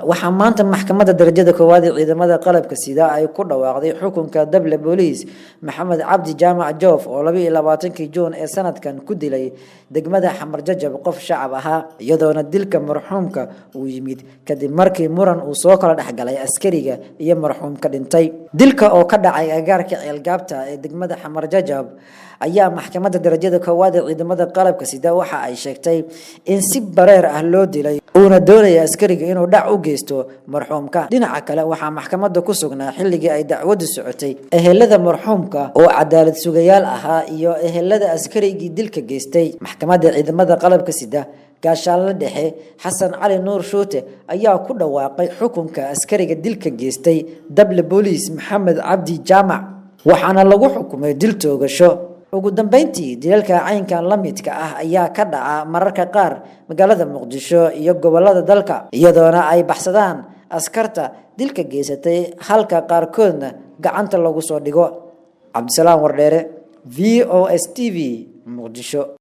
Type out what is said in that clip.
Waxaa maanta maxkamadda darajada koowaad ee ciidamada qalabka sida ay ku dhawaaqday xukunka dable booliis Maxamed Cabdi Jaamac Joof oo 22-kii Juun ee sanadkan ku dilay degmada Xamar Jajab qof shacab ahaa, iyadoona dilka marxuumka uu yimid kadib markii muran uu soo kala dhexgalay askariga iyo marxuumka dhintay. Dilka oo ka dhacay agagaarka Ceelgaabta ee degmada Xamar Jajab ayaa maxkamadda darajada koowaad ee ciidamada qalabka sida waxa ay sheegtay in si bareer ah loo dilay, uuna doonaya askariga inuu dhac u geysto marxuumka. Dhinaca kale, waxaa maxkamadda ku sugnaa xilligii ay dacwaddu socotay ehelada marxuumka oo cadaalad sugayaal ahaa iyo ehelada askarigii dilka geystay. Maxkamadda ciidamada qalabka sida Gaashaanle Dhexe Xasan Cali Nuur Shuute ayaa ku dhawaaqay xukunka askariga dilka geystay dable booliis Maxamed Cabdi Jaamac, waxaana lagu xukumay dil toogasho. Ugu dambeyntii, dilalka caynkan la midka ah ayaa ka dhaca mararka qaar magaalada Muqdisho iyo gobolada dalka, iyadoona ay baxsadaan askarta dilka geysatay, halka qaarkoodna gacanta lagu soo dhigo. Cabdisalaam Wardheere, VOS TV, Muqdisho.